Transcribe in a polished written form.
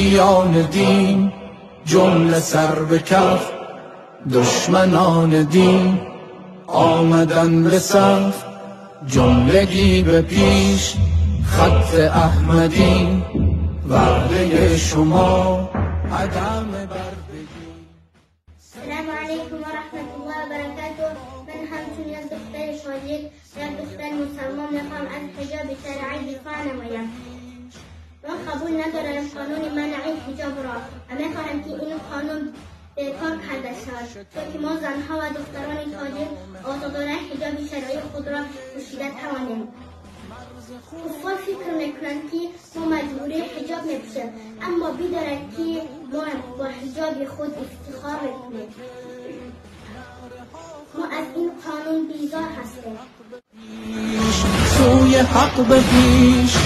حامیان دین جمله سر به کف، دشمنان دین آمدن به صف، جملگی به پیش خط احمدی، وعده شما عدم بردگی. السلام علیکم و رحمت الله و برکاته. من همچون یک دختر تاجیک، یک دختر مسلمان، میخوام از حجاب شرعی دفاع نمایم. من قبول ندارم قانون منع حجاب را و میخواهم که این قانون بیکار کرده شود تا که ما زنها و دختران تاجیک آزادانه حجاب شرعی خود را پوشیده توانیم. کفار فکر میکنند که ما مجبوری حجاب میپوشیم، اما بدانند که ما با حجاب خود افتخار میکنیم. ما از این قانون بیزار هستیم. سوی حق به پیش.